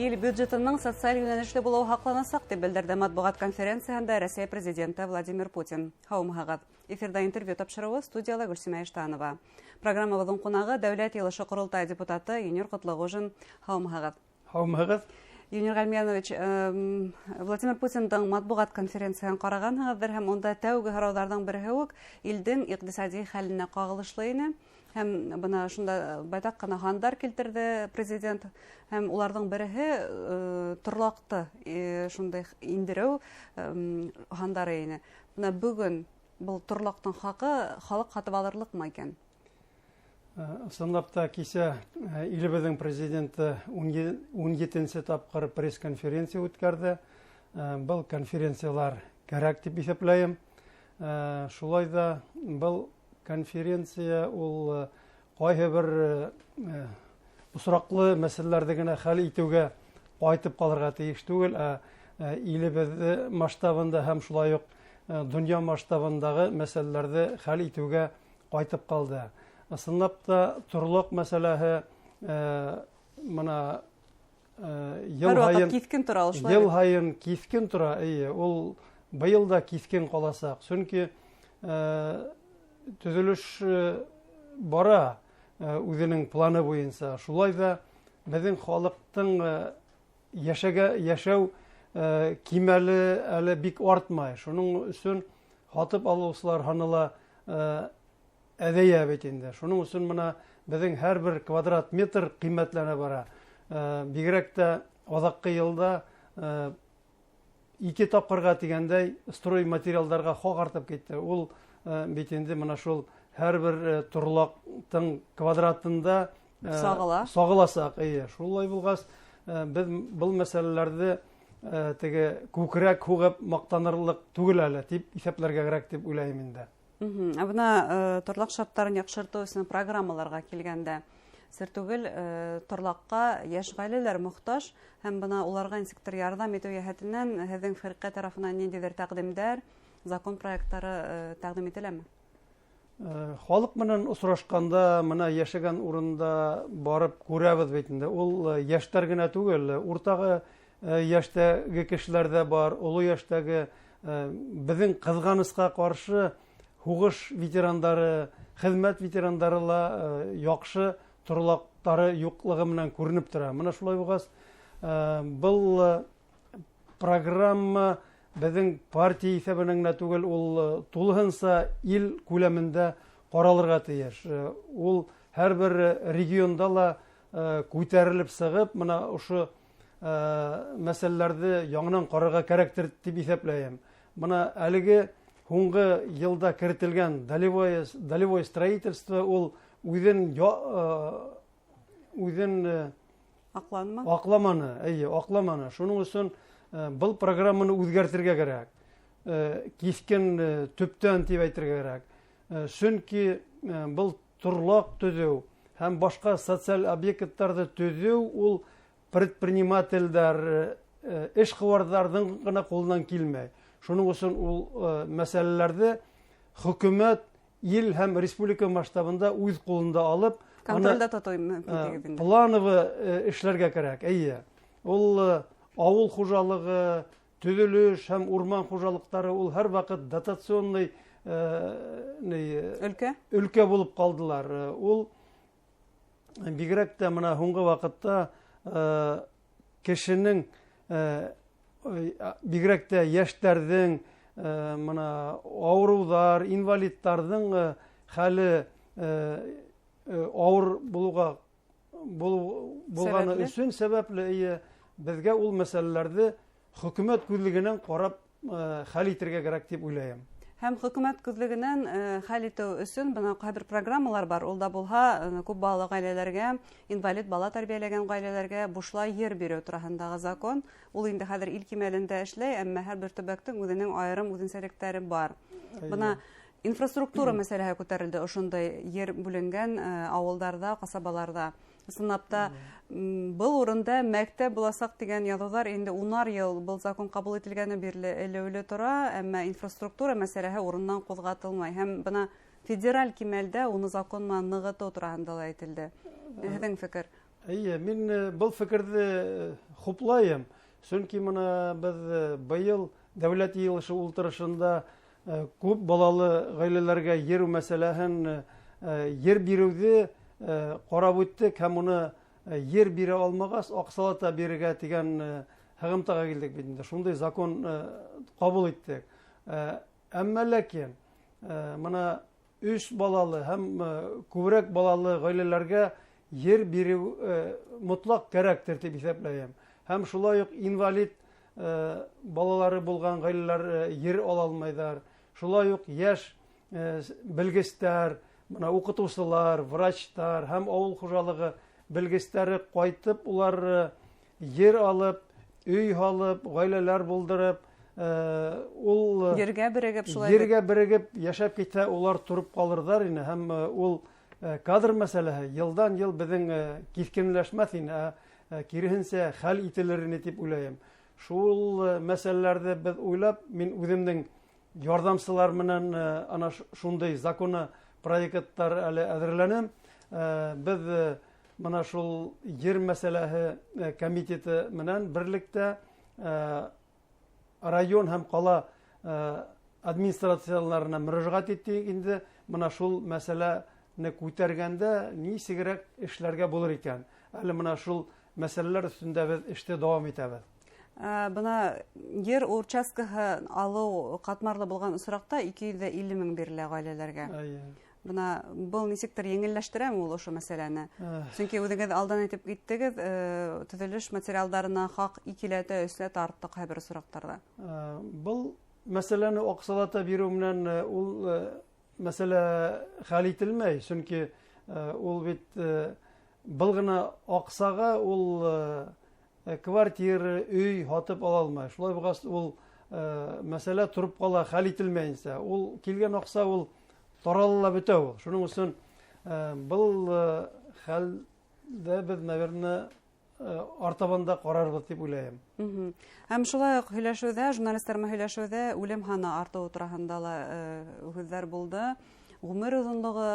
Ил бюджетының социаль йүнәлешле булыуы һаҡланасаҡ, тип белдерҙе матбуғат конференцияһында Рәсәй президенты Владимир Путин. Һаумыһығыҙ. Эфирҙа интервью тапшырыуы, студияла Гөлсимә Иштанова. Программабыҙҙың ҡунағы Дәүләт Йыйылышы Ҡоролтай депутаты Юнир Ҡотлоғожин. Һаумыһығыҙ. Һаумыһығыҙ. Юнир Ғәлмиәнович, Владимир Путиндың матбуғат конференцияһын ҡарағанһығыҙҙыр, һәм унда тәүге һорауҙарҙың береһе үк илдең иҡтисади хәленә ҡағылышлы ине. Һәм бына шунда байтаҡ ҡына һандар килтерҙе президент, һәм уларҙың береһе торлаҡты шундай индереү һандары ине. Бына бөгөн был торлаҡтың хаҡы халыҡ һатып алырлыҡмы икән? Ысынлап та, кисә илебеҙҙең президенты 17-нсе тапҡыр пресс-конференция үткәрҙе. Был конференциялар кәрәк тип иҫәпләйем. Шулай да был конференция ул ҡайһы бер осраҡлы мәсьәләләрҙе генә хәл итеүгә ҡайтып ҡалырға тейеш түгел, ә илебеҙ масштабында һәм шулай уҡ донъя масштабындағы мәсьәләләрҙе хәл итеүгә ҡайтып ҡалды. Ысынлап та, торлаҡ мәсьәләһе бына йыл һайын киҫкен тора, шулай йыл һайын киҫкен тора, эйе, ул быйыл да киҫкен ҡаласаҡ. Сөнки төҙөлөш бара үҙенең планы буйынса. Шулай ҙа беҙҙең халыҡтың йәшәү кимәле әле бик артмай. Шуның өсөн һатып алыусылар һаны ла әҙәйә бит инде. Шуның өсөн бына беҙҙең һәр бер квадрат метр ҡиммәтләнә бара. Бигерәк тә аҙаҡҡы йылда 2 тапҡырға тигәндәй строй материалдарға хаҡ артып китте. Ул бит инде бына шул һәр бер торлаҡтың квадратында сағыла. Сағыласаҡ, эйе. Шулай булғас, беҙ был мәсьәләләрҙе теге күкрәк һуғып маҡтанырлыҡ түгел әле тип иҫәпләргә кәрәк тип уйлайым инде. Ә бына торлаҡ шарттарын яҡшыртыу өсөн программаларға килгәндә, сер түгел, торлаҡҡа йәш ғаиләләр мохтаж, һәм бына уларға нисектер ярҙам итеү йәһәтенән һеҙҙең фирҡә тарафынан ниндәйҙер тәҡдимдәр, закон проекттары тәҡдим ителәме? Халыҡ менән осрашҡанда, бына йәшәгән урында барып күрәбеҙ бит инде. Ул йәштәр генә түгел, уртағы йәштәге кешеләр ҙә бар, оло йәштәге, беҙҙең ҡыҙғанысҡа ҡаршы һуғыш ветерандары, хеҙмәт ветерандары ла яҡшы торлаҡтары юҡлығы менән күренеп тора. Бына шулай булғас, был программа беҙҙең партия иҫәбенән генә түгел, ул тулыһынса ил күләмендә ҡаралырға тейеш. Ул һәр бер регионда ла күтәрелеп сығып, бына ошо мәсьәләләрҙе яңынан ҡарарға кәрәктер тип иҫәпләйем. Бына әлеге һуңғы йылда керетелгән долевое строительство ул үҙен Аҡланмы? Аҡламаны, эйе, аҡламаны. Шуның өсөн был программаны үҙгәртергә кәрәк. Киҫкен, төптән тип әйтергә кәрәк. Сөнки был торлаҡ төҙөү һәм башҡа социаль объекттарҙы төҙөү ул предпринимателдәр, эшҡыуарҙарҙың ғына ҡулынан килмәй. Шуның өсөн ул мәсьәләләрҙе хөкүмәт ил һәм республика масштабында үҙ ҡулында алып, контролдә тотоу мөмкинлеге бирелде. Плановы эшләргә кәрәк. Эйе. Ул ауыл хужалығы, төҙөлөш һәм урман хужалыҡтары ул һәр ваҡыт дотационный өлкә? Өлкә булып ҡалдылар. Ул бигерәк тә бына һуңғы ваҡытта кешенең, бигерәк тә йәштәрҙең, бына ауырыуҙар, инвалидтарҙың хәле ауыр булғаны өсөн сәбәпле, эйе, беҙгә ул мәсьәләләрҙе хөкүмәт күҙлегенән ҡарап хәл итергә кәрәк тип уйлайым. Һәм хөкүмәт күҙлегенән хәл итеү өсөн бына ҡайбер программалар бар. Ул да булһа, күп балалы ғаиләләргә, инвалид бала тәрбиәләгән ғаиләләргә бушлай ер биреү тураһындағы закон. Ул инде хәҙер ил кимәлендә эшләй, әммә һәр бер төбәктең үҙенең айырым үҙенсәлектәре бар. Бына инфраструктура мәсьәләһе күтәрелде ошондай ер бүленгән ауылдарҙа, ҡасабаларҙа. Ысынлап та, был урында мәктәп буласаҡ тигән яҙыуҙар инде унар йыл был закон ҡабул ителгәне бирле элеүле тора, әммә инфраструктура мәсьәләһе урындан ҡуҙғатылмай. Һәм бына федераль кимәлдә уны закон менән нығытыу тураһында ла әйтелде. Һеҙҙең фекер? Эйе, мин был фекерҙе хуплайым. Сөнки мына беҙ быйыл дәүләт йыйылышы ултырышында күп балалы ғаиләләргә ер мәсьәләһен, ер биреүҙе ҡарап үттек һәм уны ер бирә алмағас, аҡсалата бирергә тигән һығымтаға килдек бит инде. Шундай закон ҡабул иттек. Әммә ләкин мына 3 балалы һәм күберәк балалы ғаиләләргә ер биреү мотлаҡ кәрәктер тип иҫәпләйем. Һәм шулай уҡ инвалид балалары булған ғаиләләр ер ала алмайҙар. Шулай уҡ йәш белгестәр, мына уҡытыусылар, врачтар һәм ауыл хужалығы белгестәре ҡайтып, улар ер алып, өй һалып, ғаиләләр булдырып, ул ергә берегеп, шулай ергә берегеп йәшәп китһә, улар тороп ҡалырҙар ине. Һәм ул кадр мәсьәләһе йылдан йыл беҙҙең киҫкенләшмәҫ ине, киреһенсә хәл ителер ине тип уйлайым. Шул мәсьәләләрҙе беҙ уйлап, мин үҙемдең ярҙамсылар менән ана шундай законы проекттар әле әҙерләнем. Беҙ мына шул ер мәсьәләһе комитеты менән берлектә район һәм ҡала администрацияларына мөрәжәғәт иттек инде. Мына шул мәсьәләне күтәргәндә нисегерәк эшләргә булыр икән. Әле мына шул мәсьәләләр өҫтөндә беҙ эште дауам итәбеҙ. Бына ер участкаһы алыу ҡатмарлы булған осраҡта 250 мең бирелә ғаиләләргә. Бына был нисектер еңелләштерәме ул ошо мәсьәләне? Сөнки үҙегеҙ алдан әйтеп киттегеҙ, төҙөлөш материалдарына хаҡ икеләтә, өсләтә артты ҡайбер осраҡтарҙа. Был мәсьәләне аҡсалата биреү менән ул мәсьәлә хәл ителмәй, сөнки ул бит был ғына аҡсаға ул квартира, өй һатып ала алмай. Шулай булғас, ул мәсьәлә тороп ҡала хәл ителмәйенсә. Ул килгән аҡса ул тарала ла бөтә ул. Шуның өсөн был хәлдә беҙ, наверное, артабан да ҡарарбыҙ тип уйлайым. Һәм шулай уҡ һөйләшеүҙә, журналистар менән һөйләшеүҙә үлем һаны артыуы тураһында ла һүҙҙәр булды. Ғүмер оҙонлоғо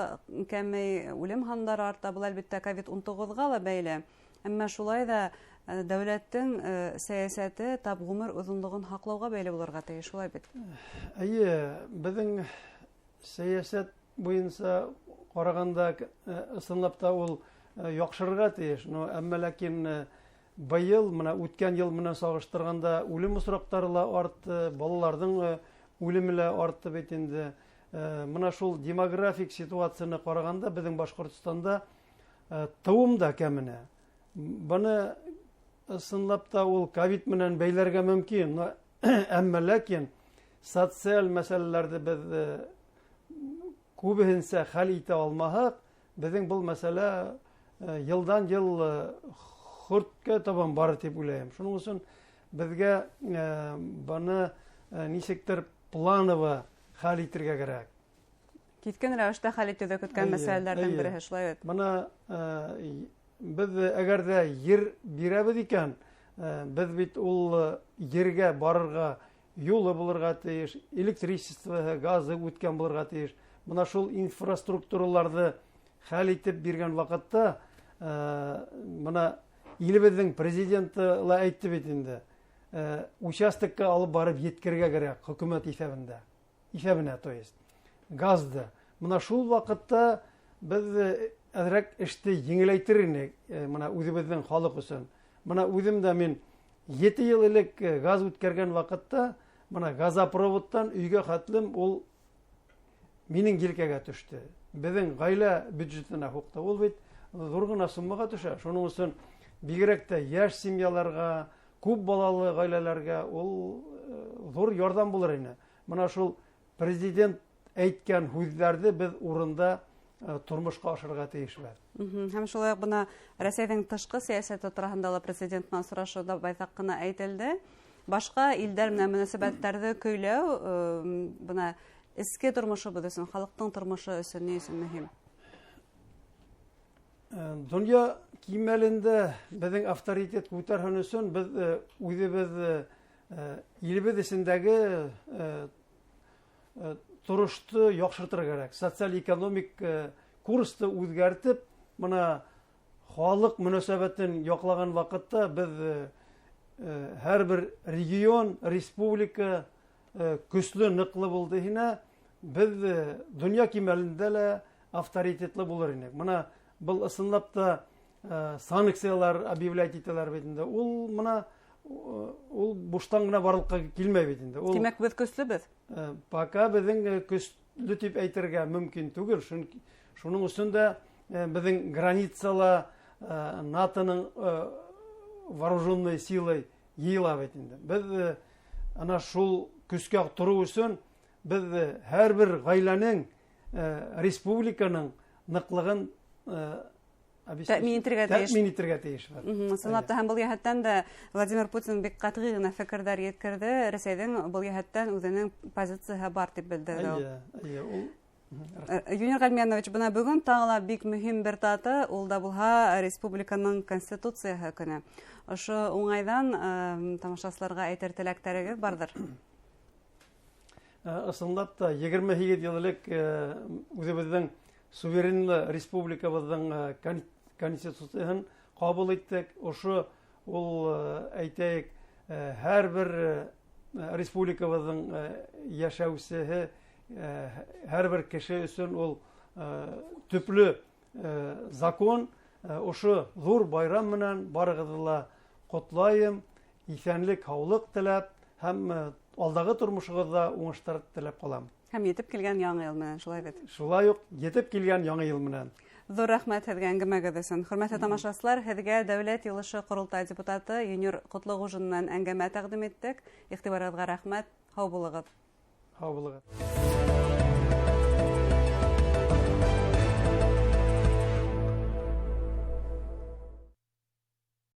кәмей, үлем һандары арта. Был әлбиттә ковид ун туғыҙға ла бәйле. Әммә шулай ҙа дәүләттең сәйәсәте тап ғүмер оҙонлоғон һаҡлауға бәйле булырға тейеш, шулай бит? Эйе, беҙҙең сәйәсәт буйынса ҡарағанда, ысынлап та ул яҡшырырға тейеш. Но әммә ләкин быйыл, мына үткән йыл менән сағыштырғанда үлем осраҡтары ла артты, балаларҙың үлеме лә артты бит инде. Мына шул демографик ситуацияны ҡарағанда беҙҙең Башҡортостанда тыуым да кәмене. Быны ысынлап та ул ковид менән бәйләргә мөмкин. Но әммә ләкин социаль мәсьәләләрҙе беҙ күбеһенсә хәл итә алмаһаҡ, беҙҙең был мәсьәлә йылдан йыл хөрткә табан барыр тип уйлайым. Шуның өсөн беҙгә быны нисектер планово хәл итергә кәрәк. Киҫкен рәүештә хәл итеүҙе көткән мәсьәләләрҙең береһе, шулай бит? Бына беҙ әгәр ҙә ер бирәбеҙ икән, беҙ бит ул ергә барырға юлы булырға тейеш, электричествоһы, газы үткән булырға тейеш. Бына шул инфраструктураларҙы хәл итеп биргән ваҡытта бына илебеҙҙең президенты ла әйтте бит инде, участокка алып барып еткерергә кәрәк хөкүмәт иҫәбендә, иҫәбенә, то есть газды. Бына шул ваҡытта беҙ әҙерәк эште еңеләйтер инек бына үҙебеҙҙең халыҡ өсөн. Бына үҙем дә мин 7 йыл элек газ үткәргән ваҡытта бына газопроводтан өйгә хәтлем ул минең елкәгә төштө. Беҙҙең ғаилә бюджетына һуҡты. Ул бит ҙур ғына суммаға төшә. Шуның өсөн бигерәк тә йәш семьяларға, күп балалы ғаиләләргә ул ҙур ярҙам булыр ине. Бына шул президент әйткән һүҙҙәрҙе беҙ урында тормошҡа ашырырға тейешбеҙ. Һәм шулай уҡ бына Рәсәйҙең тышҡы сәйәсәте тураһында ла президент менән осрашыуҙа байтаҡ ҡына әйтелде. Башҡа илдәр менән мөнәсәбәттәрҙе көйләү бына эске тормошобоҙ өсөн, халыҡтың тормошо өсөн ни өсөн мөһим? Донъя кимәлендә беҙҙең авторитет күтәрһен өсөн беҙ үҙебеҙ илебеҙ эсендәге торошто яҡшыртырға кәрәк. Социаль-экономик курсты үҙгәртеп, бына Халыҡ мөнәсәбәтен яҡлаған ваҡытта беҙ һәр бер регион, республика көслө, ныҡлы булды һинә, беҙ донъя кимәлендә лә авторитетлы булыр инек. Мына был ысынлап та санкциялар объявлять итәләр бит инде. Ул мына ул буштан ғына барлыҡҡа килмәй бит инде. Ул, Тимәк, беҙ көслөбөҙ? Пока беҙҙең көслө тип әйтергә мөмкин түгел. Чөнки шуның өсөн дә беҙҙең границала НАТОның вооруженные силы йыйыла бит инде. Беҙ ана шул көскә тороу өсөн беҙ һәр бер ғаиләнең, республиканың ныҡлығын тәьмин итергә тейеш. Тәьмин итергә тейешбеҙ. Ысынлап та, һәм был йәһәттән дә Владимир Путин бик ҡәтғи генә фекерҙәр еткерҙе. Рәсәйҙең был йәһәттән үҙенең позицияһы бар тип белдерҙе ул. Эйе, эйе, ул Юнир Ғәлмиәнович, бына бөгөн тағы ла бик мөһим бер дата, ул да булһа республиканың Конституцияһы көнө. Ошо уңайҙан тамашасыларға әйтер теләктәрегеҙ барҙыр? Ысынлап та, 28 йыл элек үҙебеҙҙең суверенлы республикабыҙҙың Конституцияһын ҡабул иттек. Ошо ул, әйтәйек, һәр бер республикабыҙҙың йәшәүсеһе, һәр бер кеше өсөн ул төплө закон. Ошо ҙур байрам менән барығыҙҙы ла ҡотлайым, иҫәнлек, һаулыҡ теләп һәм алдағы тормошоғоҙҙа уңыштар теләп ҡалам. Һәм етеп килгән яңы йыл менән, шулай бит? Шулай уҡ етеп килгән яңы йыл менән. Ҙур рәхмәт һеҙгә әңгәмәгеҙ өсөн. Хөрмәтле тамашасылар, һеҙгә Дәүләт Йыйылышы Ҡоролтай депутаты Юнир Ҡотлоғужин менән әңгәмә тәҡдим иттек. Иғтибарығыҙға рәхмәт. Һау булығыҙ. Һау булығыҙ.